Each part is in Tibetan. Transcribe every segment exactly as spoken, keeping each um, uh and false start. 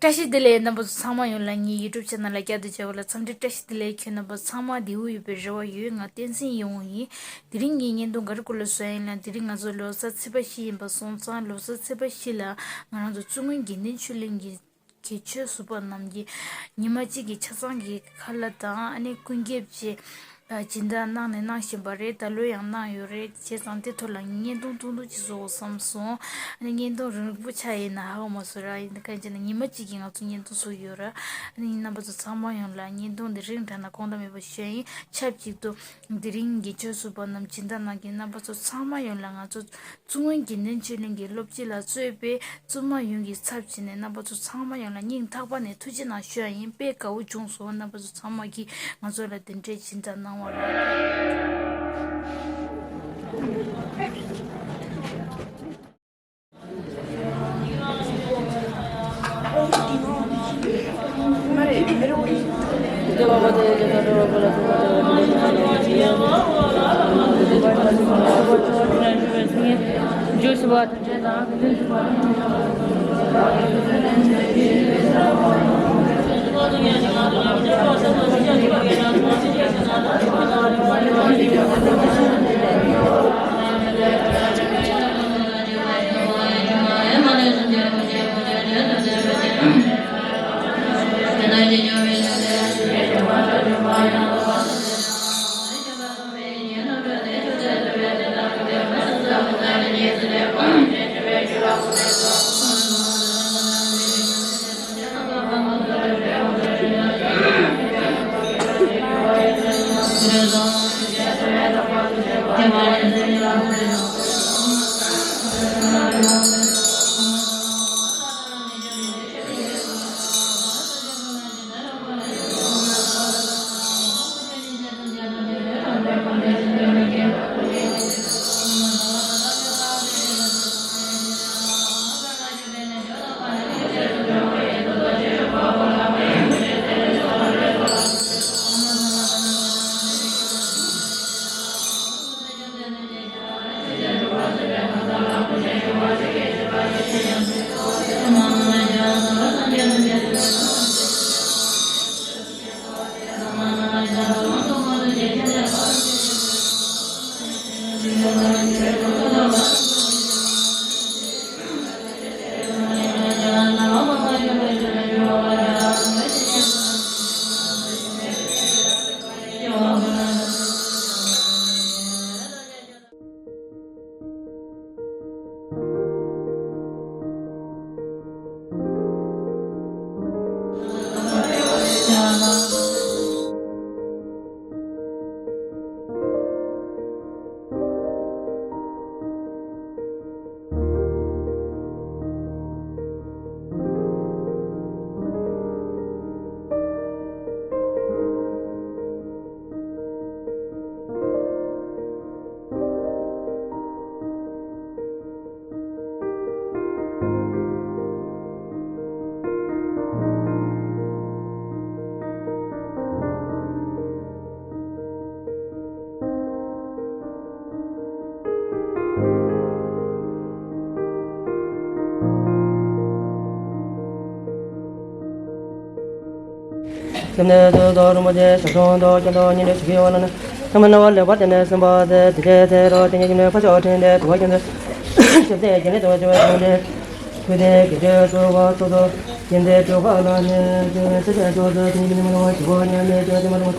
བཀྲ་ཤིས་བདེ་ལེགས། རྣམ་པ་ཚོ་ཚང་མ་ཡོངས་ལ་ངའི་YouTube channel་ལ་བསྐྱར་དུ་མཇལ་བ་ལ་འཚམས་འདྲི་བཀྲ་ཤིས་བདེ་ལེགས། ཁྱེད་རྣམ་པ་ཚང་མ་བདེ་པོ་ཡོད་པའི་རེ་བ་ཡོད། ང་བསྟན་འཛིན་ཡིད་འོང་ཡིན། དེ་རིང་ངའི་བརྙན་ཐུང་ག་རེ་སྐོར་ལ་བཟོས་ཡིན་ལ། དེ་རིང་ང་ཚོ་ལོ་གསར་ཚེས་པ་བཞི་ཡིན་པ་སོང་ཙང་། ལོ་གསར་ཚེས་པ་བཞི་ལ་ང་རང་ཚོ་བཙུན་དབང་དགེ་འདུན་ཆོས་གླིང་གི་དགེ་ཆོས་ཟུར་པ་རྣམས་ཀྱིས་ཉི་མ་གཅིག་གི་ཆ་ཚང་གི་ཁ་ལག་དང་། ཨ་ནི་ཀུན་ཁྱབ་ཀྱི་སྦྱིན་བདག་གནང་ནས་གནང་བཞིན་པ་རེད། ད་ལོ་ཡང་གནང་ཡོད་རེད། བྱས་ཙང་དེ་ཐོག་ལ་བརྙན་ཐུང་ཐུང་ཐུང་ཅིག་བཟོ་དགོས་བསམ་སོང་། ཨ་ནི་བརྙན་ཐུང་རིང་པོ་ཆགས་ཡིན་ན་ཧ་གོ་མ་སོང་ར། ཡིན་ན་གང་ཡིན་ཟེར་ན་ཉི་མ་གཅིག་གིས་ང་ཚོ་བརྙན་ཐུང་བཟོ་ཡོད་ར། ཨ་ནི་རྣམ་པ་ཚོ་ཚང་མ་ཡོངས་ལ་བརྙན་ཐུང་འདི་རིང་དྲགས་ན་དགོངས་དག་མེད་པ་ཞུ་ཡ་ཡིན། ཆབས་ཅིག་ཏུ་དེ་རིང་དགེ་ཆོས་ཟུར་པ་རྣམས་སྦྱིན་བདག་གནང་མཁན་རྣམ་པ་ཚོ་ཚང་མ་ཡོངས་ལ་ང་ཚོ་བཙུན་དབང་དགེ་འདུན་ཆོས་གླིང་གི་སློབ་སྤྱི་ལ་གཙོས་པའི་བཙུན་མ་ཡོངས་ཀྱི་ཚབ་བྱས་ནས་རྣམ་པ་ཚོ་ཚང་མ་ཡོངས་ལ་སྙིང་ཐག་པ་ནས་ཐུགས་རྗེ་གནང་ཞུ་ཡ་ཡིན། དཔེ་དགའ་བོ་བྱུང་སོང་། རྣམ་པ་ཚོ་ཚང་མ་གིས་ང་ཚོ་ལ་དེ་འདྲའི་སྦྱིན་བདག་གནང་བ་ལ། སྐྱབས་གནས་ཐུགས་རྟོག་རིན་པོ་ཆེ་ཞབས་དྲུང་ཐུགས་སྐྱོང་དང་སྙན་སྒྲོན་ཞུ་གི་ཡོད་ལ་ནི། ཚང་མ་སྣང་བ་ལེགས་པར་བསྟན་ནས་གསན་པ་དེ། དེ་འདྲའི་ཚེ་རོགས་དེ་ཉིད་ཀྱི་ནུས་འཕགས་མཆོག་ཕྲིན་ལས་དུ་བ་ཁྱོད་ཚོ། ཞབས་ཏོག་རྒྱན་ལས་དུ་བ་ཆོས་ཚོགས་དེ། ཁུ་དེ་དགེ་ཆོས་ཚོགས་པ་ཚོགས་གཙོ་རྒྱན་ཚེ་སྒྲོལ་དཀར་ལགས་ནས་གཙོས་པའི་སེར་སྐྱ་ཚོགས་གཙོ་དེ་ཉིད་ཀྱི་ནུས་མ་ནོར་བ་ཞིག་གོ་ཉམས་མེད་ཀྱང་དེ་མ་ཐོབ།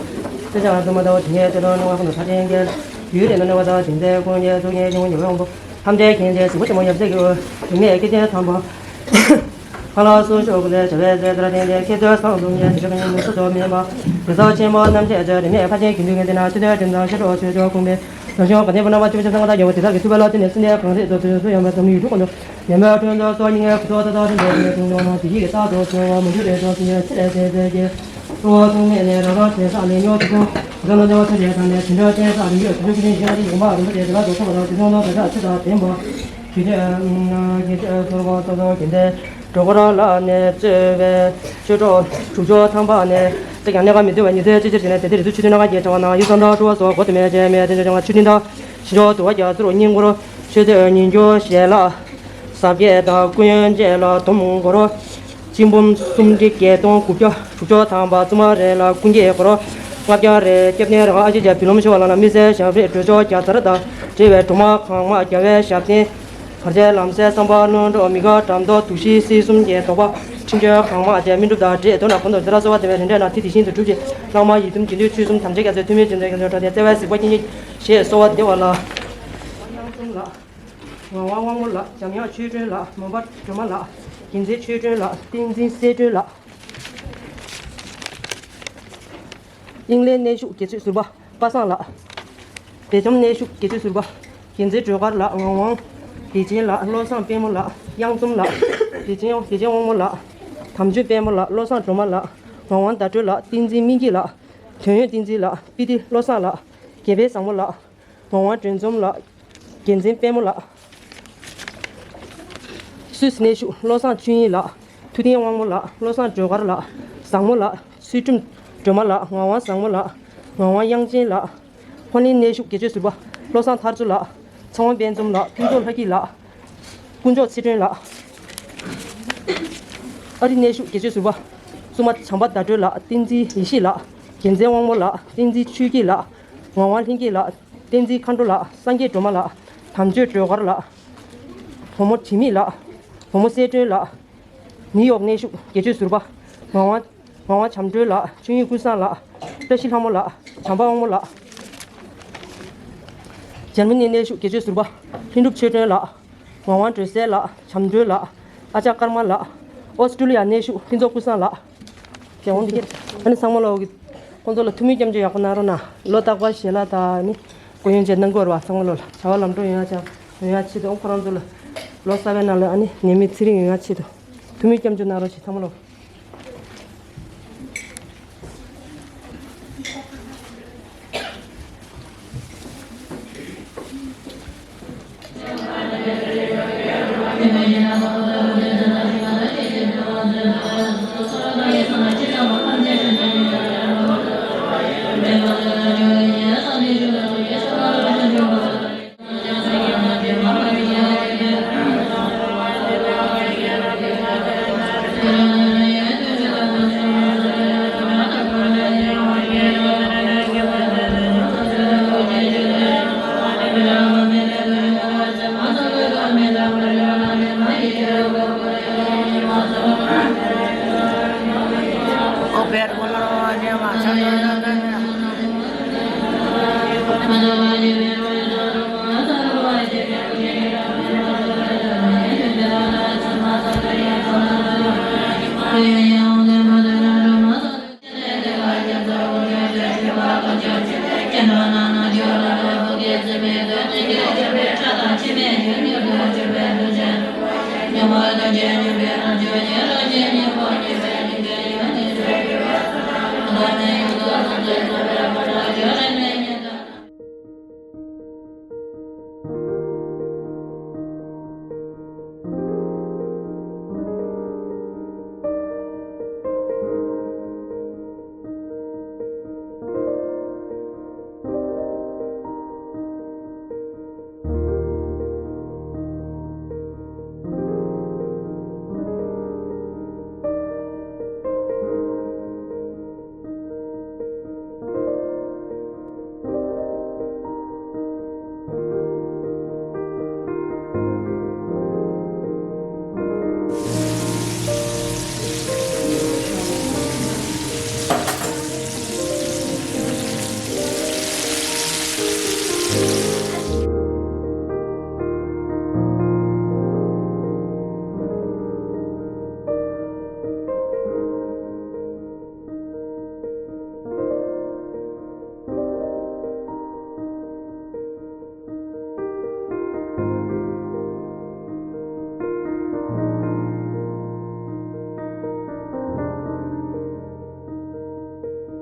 སེར་སྐྱ་ཚོགས་མ་ལྟ་བ་དེ་ཉིད་ཚེ་རོགས་སྣང་བ་ཁོང་དུ་ཕྲ་ཕྲན་རྒྱལ། ཡུལ་དེ་ན་ནོར་བ་དང་དེ་ཚེ་ཁོང་རྒྱལ་ཚོགས་རྒྱན་ཆེན་པོ་ཉེ་བའི་དབང་པོ། ལྷ་མཐའི་གིང་ཆེན་གཟིགས་མོ་ཆེན་མོ་ཡབ་སྲས་ཀྱི་འོད། རིས་མེད་སྐལ་ལྡན་དམ་པ། ཁ་ལ་སོགས་ཤོག་གུ་ལས་བྱ་བའི་རྩལ་ལྟར་བསྟན་ཏེ། ཁྱེད་ཚོའི་གསང་གསུམ་གྱི་དེ་ཆོས་ཀྱི་ཉིན་མོ་སུ་ཐོག་མེད་པ། རི་ཚོགས་ཆེན་པོ་རྣམ་བཅད་ཅིག་རིས་མེད་ཕ་ཆེན་དགེ་འདུན་གྱི་སྡེ་ན་ཆོས་སྡེ་རིམ་དང་ཤེས་རབ་ཆོས་ཕྱོགས་ཁུངས་པའི་རང་བྱུང་དགའ་ལྡན་པ་རྣམ་པ་བཅུ་བཞི་ཚང་མ་དང་ཡོད་པ་དེ་དག་གི་ཐུབ་པའི་བློ་གཏད་ནས་གསུང་ནས་གང་ཟེར་དུ་ཚུལ་སུ་ཡོང་བའི་འཛམ་གླིང་ཡུལ་གྲུ་ཀུན་ཏུ། ཉན་པའི་འཕྲིན་ལས་སོགས་སྙིང་གའི་གུ་ཐོག་ཏག་ཏག་ཕྲིན་ལས་ཀྱི་གསུང་སྦྱོང་ནང་དེ་ཡི་རྟག་ཏུ་འཚོལ་བ་མ་གྱུར་པའི་ཚོགས་ཀྱི་ཚེ་ལས་ཚེ་ཚེ་གྱེར། གཙོ་བོ་ཐུགས་མེད་ནས་རང་རང་དེང་སང་ལས་ཉོན་དུ་ཐོན། དགེ་སློང་ལྟ་བ་ཐམས་ཅད་དང་ནས་དེ་འདྲ་བསྟན་བསགས་རིགས་ཡོད་དུ་ཆུ་ཆུ་ཆེན་ཞིང་ཨ་རི་ཡོད་དུ་ཆུ་ཆུ་ཆེན་ཞིང་ཨ་རི་ཡོད་མ་རིན་པོ་ཆེ་དེ་ལ་རྫོགས་ཐོག་དང་དེ་ཚོ་ནོར་དང་ཕྱག་ཕྱི་དང་ལྡན་པ། དགེ་ཆོས་དགེ་ཆོས་ཚོར་དགོངས་སོ་སོ་དགེ་ལྡན་སྒྲོལ་དཀར་ལགས་ནས་གཙོས་པའི་ཆོས་གྲོགས་དྲུག་མཆོག་ཚང་པ་ནས་ཅིག་ཀྱང་གནས་སྐབས་མི་བདེ་བའི་ཉི་ཚེ་གཅིག་ཕྱིར་བྱས་ནས་དེ་དེ་རི་ཚུལ་ཆུ་ཐོན་སྣ་ཁ་གྱེས་བྱ་བ་ནང་ཡུལ་ཚང་དང་སྤྲུལ་བ་སོགས་སྒོ་དུ་མས་བྱས་མེད་དེ་འདྲ་བྱུང་བ་ཆུ་ཐིགས་དང་ཞིང་མཆོག་དུ་བ་རྒྱ་མཚོར་སྙིང་འཁོར་ཆོས་སྡེ་ཉིན་འགྱུར་ཞལ་ལག་ཟབ་རྒྱས་དང་ཀུན་མཇལ་ལ་དུམ་གོར། སྤྲིན་འབུམ་སུམ་ཁྲི་བརྒྱད་སྟོང་དགུ་བརྒྱ་དྲུག་ཅུ་ཐམ་པ། བཙུན་མ་རེ་ལ་ཀུན་གྱི་དགོས། ལྔ་བརྒྱ་རེ་སྐྱབས་གནས་རང་ཨ་ཅེ་རྒྱ་བུ་ལོམ་ཤོ་བ་ལ་ན། མི་སེར་ཞབས་རེ་གྲོས་ཆོག་བརྒྱ་ཚར་དང་འབྲེལ་བའི་སྒྲོལ་མ་གང་མང་རྒྱལ་བའི་ཞབས་བརྟན། བར་ཆད་ལམ་སེལ་བསམ་པ་རྣོན་གྲོལ་མི་དགེ་དགྲ་སྡང་དུག་ཤི་སྲིད་གསུམ་གྱི་དོགས་པ་འཕྲིན་བཅོལ་གང་མང་རྒྱལ་སྨིན་གྲུབ་དང་འབྲེལ་དོན་ལ་ཁོང་དུ་ཛ་ར་གསོལ་བ་འདེབས་པའི་རིན་བསྲེལ་ན་དེ་དེ་བཞིན་དུ་གྲུབ་ཅིག་བླ་མ་ཡི་དམ་དགེ་འདུན་ཆོས་གསུམ་དམ་ཅན་རྒྱ་མཚོའི་ཐུགས་སྨོན་རྗེས་དྲན་གང་བྱུང་དྲང་བདེན་བརྩེ་བའི་གཟིགས་པ་སྐྱེ་ཉིད་ཞེས་གསོལ་བ་འདེབས་པ་ལ། དབྱངས་གསུམ་ལ། ངག་དབང་དབང་མོ་ལ། འཇམ་དབྱངས་ཆོས་སྒྲོན་ལ། མོན་པ་སྒྲོལ་མ་ལ། རྒྱལ་མཚན་ཆོས་སྒྲོན་ལ། བསྟན་འཛིན་གསལ་སྒྲོན་ལ། དབྱིངས་ལས་གནས་བཞུགས་དགེ་ཚུལ་ཟུར་པ་པ་སངས་ལགས། བདེ་འཇམ་གནས་བཞུགས་དགེ་ཚུལ་ཟུར་པ་རྒྱལ་མཚན་སྒྲོལ་དཀར་ལགས། ངག་དབང་བདེ་ཆེན་ལགས། བློ་བཟང་དཔལ་མོ་ལགས། གཡང་འཛོམས་ལགས། བདེ་ཆེན་བདེ་ཆེན་དབང་མོ་ལགས། དམ་ཆོས་དཔལ་མོ་ལགས། བློ་བཟང་སྒྲོལ་མ་ལགས། ངག་དབང་ཟླ་སྒྲོན་ལགས། བསྟན་འཛིན་སྨིན་སྐྱིད་ལགས། དོན་ཡོད་བསྟན་འཛིན་ལགས། པི་ཏི་བློ་བཟང་ལགས། དགེ་འཕེལ་བཟང་མོ་ལགས། ངག་དབང་སྒྲོལ་འཛོམས་ལགས། རྒྱལ་མཚན་དཔལ་མོ་ལགས། སུད་སི་གནས་བཞུགས་བློ་བཟང་ཆོས་དབྱིངས་ལགས། ཐུབ་བསྟན་དབང་མོ་ལགས། བློ་བཟང་སྒྲོལ་དཀར་ལགས། བཟང་མོ་ལགས། ཚུལ་ཁྲིམས་སྒྲོལ་མ་ལགས། ངག་དབང་བཟང་མོ་ལགས། ངག་དབང་དབྱངས་ཅན་ལགས། ཧོ་ལན་གནས་བཞུགས་དགེ་ཆོས་ཟུར་པ་བློ་བཟང་ཐར་རྩུབ་ལགས། ཚེ་དབང་དཔལ་འཛོམས་ལགས། ཕུན་ཚོགས་ལྷ་སྐྱིད་ལགས། དཀོན་མཆོག་ཚེ་སྒྲོན་ལགས། ཨ་རི་གནས་བཞུགས་དགེ་ཆོས་ཟུར་པ་བཙུན་མ་བྱམས་པ་ཟླ་སྒྲོན་ལགས། བསྟན་འཛིན་ཡེ་ཤེས་ལགས། རྒྱལ་མཚན་དབང་མོ་ལགས། བསྟན་འཛིན་ཆོས་སྐྱིད་ལགས། ངག་དབང་ལྷན་རྒྱས་ལགས། བསྟན་འཛིན་མཁའ་འགྲོ་ལགས། སངས་རྒྱས་སྒྲོལ་མ་ལགས། དམ་ཆོས་སྒྲོལ་དཀར་ལགས། བུ་མོ་དྲི་མེད་ལགས། བུ་མོ་གསལ་སྒྲོན་ལགས། ནིའུ་ཡོག་གནས་བཞུགས་དགེ་ཆོས་ཟུར་པ་ངག་དབང་ངག་དབང་བྱམས་སྒྲོལ་ལགས། ཆོས་དབྱིངས་ཀུན་བཟང་ལགས། བཀྲ་ཤིས་ལྷ་མོ་ལགས། བྱམས་པ་དབང་མོ་ལགས། འཇར་མ་ནི་གནས་བཞུགས་དགེ་ཆོས་ཟུར་པ་ལྷུན་གྲུབ་ཆོས་སྒྲོན་ལགས། ངག་དབང་སྒྲོལ་གསལ་ལགས། བྱམས་སྒྲོལ་ལགས། ཨ་ཅག་ཀརྨ་ལགས། ཨོ་སི་ཀྲུ་ལི་ཡ་གནས་བཞུགས་ཕུན་ཚོགས་ཀུན་བཟང་ལགས། རྒྱལ་དབང་འདི་ག་ཨ་ནི་ཚང་མ་ལོག་གི་ཁོང་ཚོ་ལ་ཐུགས་སྨོན་སྐྱབས་བཅོལ་ཡག་པོ་གནང་རོགས་གནང་། ལོ་རྟག་པར་ཞལ་ལག་དང་ཨ་ནི་སྐུ་ཡོན་བཅས་གནང་དགོས་རེད་བ། ཚང་མ་ལོག་ལ་བྱ་བ་ལམ་འགྲོ་ཡོང་ཡག་ཆེད་ཡོང་ཡག་ཆེད་དུ་ཨོ་ཁོ་རང་ཚོ་ལ་ལོ་གསར་པའི་ནང་ལ་ཨ་ནི་ནད་མེད་ཚེ་རིང་ཡོང་ཡག་ཆེད་དུ་ཐུགས་སྨོན་སྐྱབས་བཅོལ་གནང་རོགས་ཞེས་ཚང་མ་ལོག་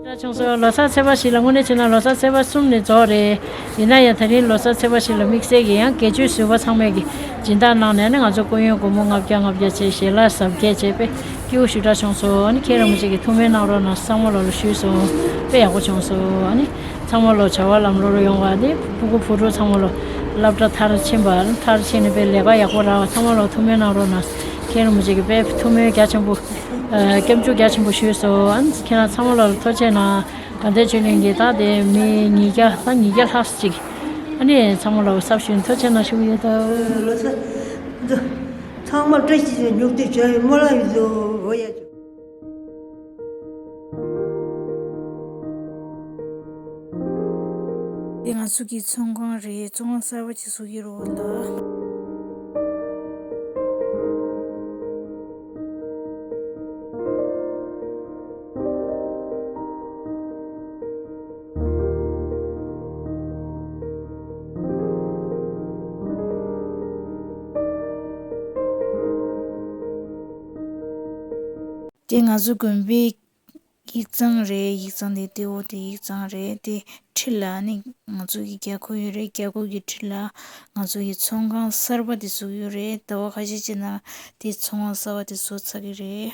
བཀྲ་ཆུང་སོ། ལོ་གསར་ཚེས་པ་བཞི་ལ་དངོས་གནས་བྱས་ན་ལོ་གསར་ཚེས་པ་གསུམ་ནས་རྫོགས་རེད། ཡིན་ན་ཡང་ད་རིང་ལོ་གསར་ཚེས་པ་བཞི་ལ་དམིགས་བསལ་གྱི་ཡང་དགེ་ཆོས་ཟུར་པ་ཚང་མས་ཀྱི་སྦྱིན་བདག་གནང་ནས་ནི་ང་ཚོ་སྐུ་ཡོན་སྒོར་མོ་ལྔ་བརྒྱ་ལྔ་བརྒྱ་བྱས་ཞལ་ལག་གཟབ་རྒྱས་བྱས་པས་སྐྱིད་པོ་ཞེ་དྲག་བྱུང་སོང་། ཨ་ནི་མཁན་རིན་པོ་ཆེ་གིས་ཐུགས་སྨོན་གནང་རོགས་གནང་བསམ་བློ་ལ་ཞུས་སོང་། དཔེ་ཡག་པོ་བྱུང་སོང་། ཨ་ནི་ཚང་མ་ལོ་བྱ་བ་ལམ་འགྲོ་རུ་ཡོང་བ་ནི་ཕྲུ་གུ་བུ་ཕྲུག་ཚང་མ་ལོ་སློབ་གྲྭ་མཐར་ཕྱིན་པ་མཐར་ཕྱིན་ནས་དཔེ་ལས་ཀ་ཡག་པོ་རག་པ་ཚང་མ་ལོ་ཐུགས་སྨོན་གནང་རོགས་གནང་། རིན་པོ་ཆེ་གིས་དཔེ་ཐུགས་སྨོན་རྒྱ་ཆེན་པོ། ཨ། སྐྱབས་འཇུག་རྒྱ་ཆེན་པོ་ཞུས་སོང་། ཨ་ནི་ཁྱེད་རང་ཚང་མ་ལ་ཐུགས་རྗེ་གནང་། དགའ་ལྡན་ཆོས་གླིང་གི་ད་དེ་མི་ཉིས་བརྒྱ་ད་ཉིས་བརྒྱ་ལྷག་ཅིག་ཨ་ནི་ཚང་མ་ལ་གསར་ཞུས་ཐུགས་རྗེ་གནང་ཞུ་གི་ཡོད། ད་ལོ་ཚ་ཚང་མ་བཀྲ་ཤིས་ཤོག། མྱུར་དུ་བྱ་བའི་སྨོན་ལམ་ཡོད་དོ། འོ་ཡ། དེ་ང་ཚོ་གི་ཚོང་ཁང་རེད། ཚོང་ཁང་གསར་པ་ཅིག་བཟོ་གི་རེད་ལ། དེ་ང་ཚོ་དགོན་པའི་ཡིག་ཚང་རེད། ཡིག་ཚང་དེ་ལྟེ་བ་དེ་ཡིག་ཚང་རེད། དེ་འཁྲིས་ལ་ནི་ང་ཚོ་གི་རྒྱ་སྒོ་ཡོད་རེད། རྒྱ་སྒོ་གི་འཁྲིས་ལ་ང་ཚོ་གི་ཚོང་ཁང་གསར་པ་དེ་བཙུགས་ཡོད་རེད། ཟླ་བ་ཁ་ཤས་ཅིག་ནང་དེ་ཚོང་ཁང་གསར་པ་དེ་བཟོ་ཚར་གི་རེད།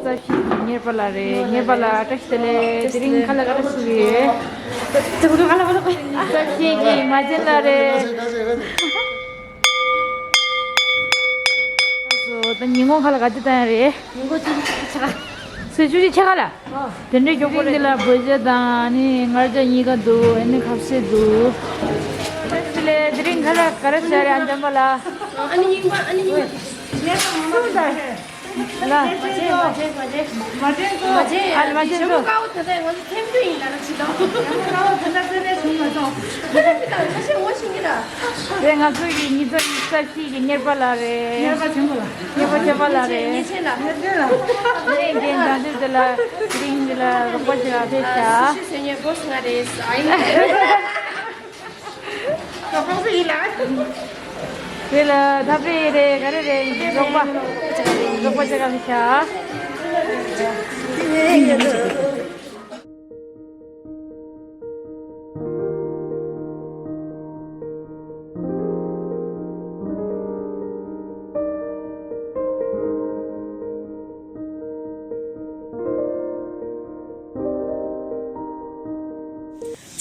རྩ་ཤེས་ཀྱི་གཉེར་པ་ལགས་རེད། གཉེར་པ་ལགས་བཀྲ་ཤིས་བདེ་ལེགས། དེ་རིང་ཁ་ལག་ག་རེ་བཟོས་ཡོད། རྩ་ཤེས་ཀྱི་མ་བྱན་ལགས་རེད། ད་ཉིན་གུང་ཁ་ལག་ག་ཚོད་བཏང་ཡ་རེད། ཉིན་གུང་བཅུ་གཅིག་ཕྱེད་ཀ། ཚེས་བཅུ་གཅིག་ཕྱེད་ཀ་ལ། དེ་འདྲའི་མགྱོགས་པོ་རེད། འདི་ལ་བོད་ཇ་དང་ཨ་ནི་མངར་ཇ་གཉིས་ཀ་འདུག་ཨ་ནི་ཁ་ཟས་འདུག་དེ་ལས་དེ་རིང་ཁ་ལག་ག་རེ་བཟོས་རེད། ཨ། འཇམ་པ་ལགས། ཨ་ནི་རྙིང་པ། ཨ་ནི་རྙིང་པ། ལ། མ་བྱན་མ་བྱན་མ་བྱན། མ་བྱན་ཚོ། ཨ་ལ་མ་བྱན་ཚོ། ཞྭ་མོ་དཀར་པོ་ད་ལྟ་ང་ཚོ་ཐེམ་ཐུ་ཡིན་ལ་ར་ཆི་དང་། ཞྭ་མོ་དཀར་པོ་ད་ལྟ་ཚོད་ལས་བྱུང་མ་སོང་། ཁ་ལག་འདི་དང་ཁ་ཤས་ངོ་ཤེས་ཀྱི་ར། དེ་ང་ཚོ་གི་ཉི་ཚེ་ཡིག་ཚ་ཤེས་ཀྱི་གཉེར་པ་ལགས་རེད། གཉེར་པ་ཆེན་པོ་ལགས། གཉེར་པ་ཆེན་པོ་ལགས་རེད། ཉེ་ཆེན་ལགས། ཉེ་ཆེན་ལགས། ངས་རྒན་དང་དེ་ལ་དེ་རིང་འདི་ལ་རོགས་པ་བྱེད་ག་ཕེབས་ཤག་ཨ། སུ་ཞིག་ཟེར་ཉན་སྒོ་སུ་ང་རེད། ཨ་ཡིན། རོགས་པ་སུ་ཡིན་ལགས། དེ་ལ་ཐབ་རེ་རེད། ག་རེ་རེད། རོགས་པ། རོགས་པ་བྱེད་ག་ཕེབས་ཤག་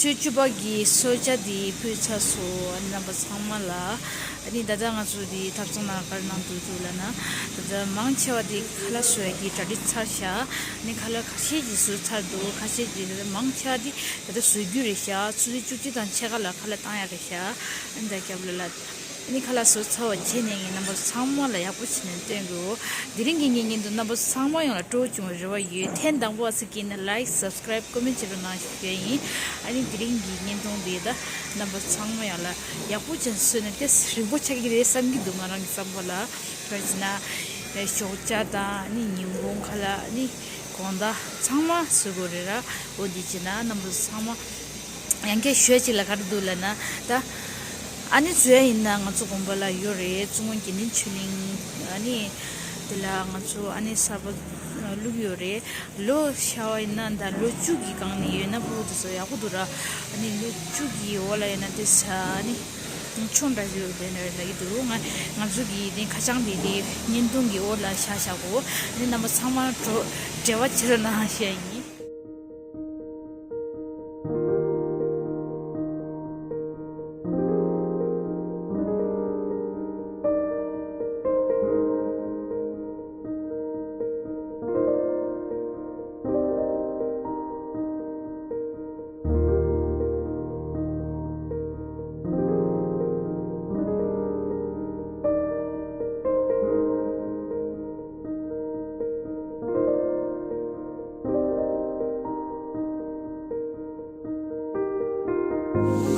ཆོས་བཅུ་པ་གི་གསོལ་ཇ་འདི་ཕུལ་ཚར་སོང་། ཨ་ནི་རྣམ་པ་ཚང་མ་ལ། ཨ་ནི་ད་ལྟ་ང་ཚོ་འདི་ཐབ་ཚང་ནང་ག་རེ་གནང་འདུག་འདུག་ལབ་ན། ད་ལྟ་མང་ཆེ་བ་འདི་ཁ་ལག་བཟོ་ཡ་གི་གྲ་སྒྲིག་ཚར་ཤག་ཨ་ནི་ཁ་ལག་ཁ་ཤས་ཀྱིས་བཟོས་ཚར་འདུག་ཁ་ཤས་ཀྱིས། ད་ལྟ་མང་ཆེ་བ་འདི་ད་ལྟ་བཟོ་རྒྱུ་རེད་ཤག་ཆུ་ཚོད་བཅུ་གཅིག་དང་ཕྱེད་ཀ་ལ་ཁ་ལག་བཏང་ཡ་རེད་ཤག་ཨ་ནི་ད་སྐྱབས་ལ་ལ། ཨ་ནི་ཁ་ལག་བཟོ་ཚར་བ་བྱས་ནས་ངས་རྣམ་པ་ཚང་མ་ལ་ཡག་པོ་བྱས་ནས་སྟོན་གི་ཡོད། དེ་རིང་གི་ངའི་བརྙན་ཐུང་རྣམ་པ་ཚང་མ་ཡོངས་ལ་སྤྲོ་བོ་བྱུང་བའི་རེ་བ་ཡོད། ཐེངས་དང་པོ་ཨ་ཙི་སྐྱིད་ན་ལའིག་སབ་སི་ཀ་རའིབ་ཀོ་མེན་ཊི་བྱེད་རོགས་གནང་ཞུ་ཡ་ཡིན། ཨ་ནི་དེ་རིང་གི་བརྙན་ཐུང་འདི་ད་རྣམ་པ་ཚང་མ་ཡོངས་ལ་ཡག་པོ་བྱས་ནས་བཟོས་ནས་ཏོག་ཙམ་རིང་པོ་ཆགས་ཀྱི་རེད་བསམ་གྱི་འདུག་ང་རང་གི་བསམ་པ་ལ། ག་རེ་ཟེར་ན་ཞོགས་ཇ་དང་ཨ་ནི་ཉིན་གུང་ཁ་ལག་ཨ་ནི་དགོང་དག་ཚང་མ་བཟོ་དགོས་རེད་ར། འོ་འདི་བྱས་ན་རྣམ་པ་ཚང་མ། ཡང་བསྐྱར་ཞུ་ཡ་གཅིག་ལ་ག་རེ་འདུག་ལབ་ན། ད་ཨ་ནི་བཟོ་ཡ་ཡིན་ན་ང་ཚོ་དགོན་པ་ལ་ཡོད་རེད། བཙུན་དབང་དགེ་འདུན་ཆོས་གླིང་། ཨ་ནི་དེ་ལ་ང་ཚོ་ཨ་ནི་གསར་པ་བླུགས་ཡོད་རེད། ལོ་ཤར་བ་ཡིན་ན་ད་ལོ་བཅུ་གི་སྒང་ནས་ཡོད་ན་ཕྲུ་གུ་དེ་ཚོ་ཡག་པོ་འདུག་ར། ཨ་ནི་ལོ་བཅུ་གི་འོག་ལ་ཡོད་ན་དེ་ས་ཨ་ནི་ཆུང་འདྲ་ཡོད་རེད་ན་ལབ་ཀྱི་འདུག་ང་ང་ཚོ་གི་དེ་ཁ་བྱང་དེ་དེ་བརྙན་ཐུང་གི་འོག་ལ་བཞག་བཞག་གོ་ཨ་ནི་རྣམ་པ་ཚང་མ་འབྲེལ་བ་བྱེད་རོགས་གནང་ཞུ་ཡ་ཡིན།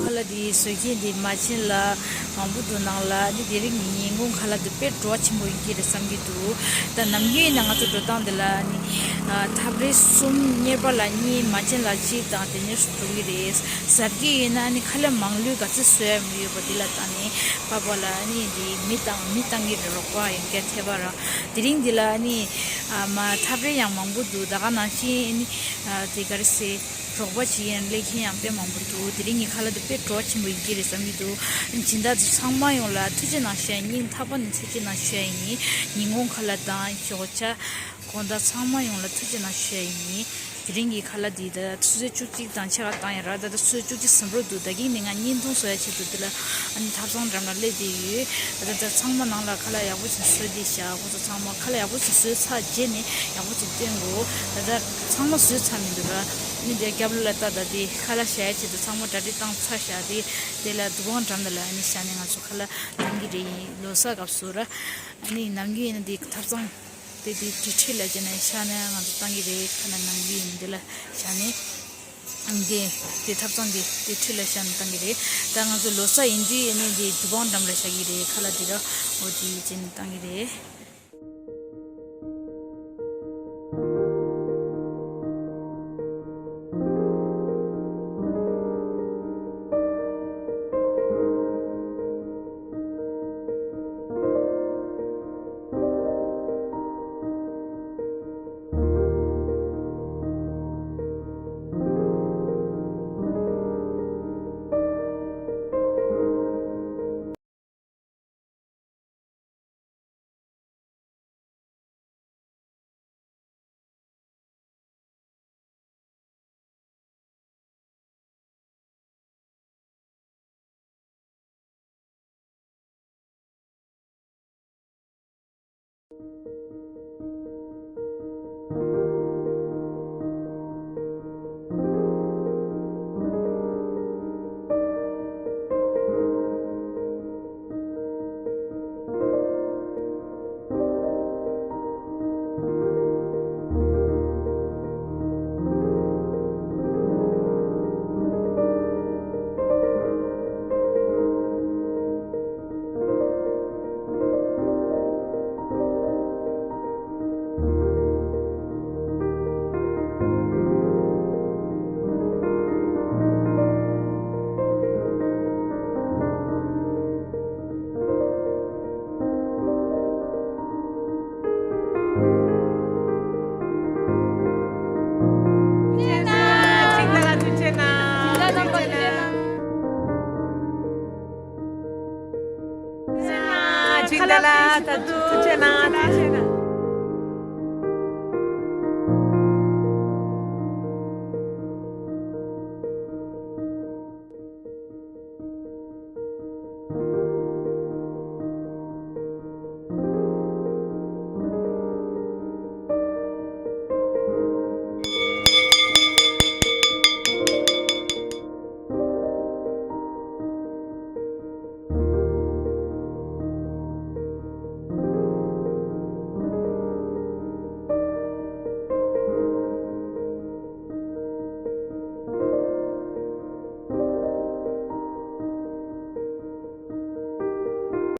ཁ་ལག་འདི་བཟོ་མཁན་འདི་མ་བྱན་ལགས་མང་པོ་འདུག་ནང་ལ་ནི་དེ་རིང་ཉིན་གུང་ཁ་ལག་འདི་དཔེ་བྲོ་བ་ཆེན་པོ་ཡིན་གྱི་རེད་བསམ་གྱི་འདུག་ད་ནམ་རྒྱུན་ཡིན་ན་ང་ཚོ་འགྲོ་སྟངས་འདི་ལ་ནི་ ཐབ་རེ་གསུམ། གཉེར་པ་ལ་གཉིས། མ་བྱན་ལ་གཅིག་དང་དེ་ནས་སུ་འགྲོ་གི་རེད། ཟ་གི་ཡིན་ན་ནི་ཁ་ལག་མང་ལོས་ག་ཚོད་བཟོ་ཡ་ཡོད་པ་དེ་ལ་བལྟས་ནས་པ་པ་ལ་ནི་དེ་མི་བཏང་མི་བཏང་གི་རེད། རོགས་པ་ཡང་སྐད་ཐེ་བ་ར། དེ་རིང་འདི་ལ་ནི་མ་ཐབ་རེ་ཡང་མང་པོ་འདུག་ད་ག་ནང་བཞིན་ནི་དེ་ག་རེ་ཟེར། རོགས་པ་བྱེད་ཡན་སླེབས་མཁན་ཡང་དཔེ་མང་པོ་འདུག་དེ་རིང་གི་ཁ་ལག་དེ་དཔེ་བྲོ་བ་ཆེན་པོ་ཡིན་གྱི་རེད་བསམ་གྱི་འདུག་སྦྱིན་བདག་ཚོ་ཚང་མ་ཡོངས་ལ་ཐུགས་རྗེ་གནང་ཞུ་ཡ་ཡིན། སྙིང་ཐག་པ་ནས་ཐུགས་རྗེ་གནང་ཞུ་ཡ་ཡིན། ཉིན་གུང་ཁ་ལག་དང་ཞོགས་ཇ། དགོང་དག་ཚང་མ་ཡོངས་ལ་ཐུགས་རྗེ་གནང་ཞུ་ཡ་ཡིན། དེ་རིང་གི་ཁ་ལག་འདི་ད་ཆུ་ཚོད་བཅུ་གཅིག་དང་ཕྱེད་ཀ་བཏང་ཡ་ར། ད་ད་ཆུ་ཚོད་བཅུ་གཅིག་ཟིན་འགྲོ་འདུག་ད་གིན་ནས་ང་བརྙན་ཐུང་བཟོ་ཡ་ཆེད་དུ་འདི་ལ་ཨ་ནི་ཐབ་ཚང་འགྲམ་ལ་སླེབས་བསྡད་ཡོད། ད་ད་ད་ཚང་མ་ནང་ལ་ཁ་ལག་ཡག་པོ་ཞིག་བཟོས་བསྡད་ཤག་ཁོ་ཚོ་ཚང་མ་ཁ་ལག་ཡག་པོ་ཞིག་བཟོས་ཚར་རྗེས་ནས་ཡག་པོ་ཞིག་སྟོན་དགོས། ད་ད་ཚང་མ་བཟོས་ཚར་མི་འདུག་ར། ཨ་ནི་དེ་རྒྱབ་ལོགས་ལ་ལྟ། ད་དེ་ཁ་ལག་བཞག་ཡ་ཆེད་དུ་ཚང་མ་གྲ་སྒྲིག་བཏང་ཚར་ཤག་དེ་དེ་ལ་འདུ་ཁང་འགྲམ་དེ་ལ་ཨ་ནི་བཞག་ནས་ང་ཚོ་ཁ་ལག་གཏོང་གི་རེད། ཡིན་ལོ་གསར་སྐབས་སུ་ར། ཨ་ནི་ནམ་རྒྱུན་ཡིན་ན་དེ་ཐབ་ཚང་། དེ་དེ་དེ་འཁྲིས་ལ་བྱས་ནས་ཤ་ནས་ང་ཚོ་བཏང་གི་རེད། ཁ་ལག་ནམ་རྒྱུན་ཡིན་འདི་ལ་བཞག་ནས། དེ་དེ་ཐབ་ཚང་དེ་དེ་འཁྲིས་ལ་ཤ་ནས་བཏང་གི་རེད། ད་ང་ཚོ་ལོ་གསར་ཡིན་དུས་ཨ་ནི་དེ་འདུ་ཁང་འགྲམ་ལ་བཞག་གི་རེད། ཁ་ལག་དེ་ར་འོ་དེ་བྱས་ནས་བཏང་གི་རེད། ཁ་ལག་ད་དུ་ཆེ་ན་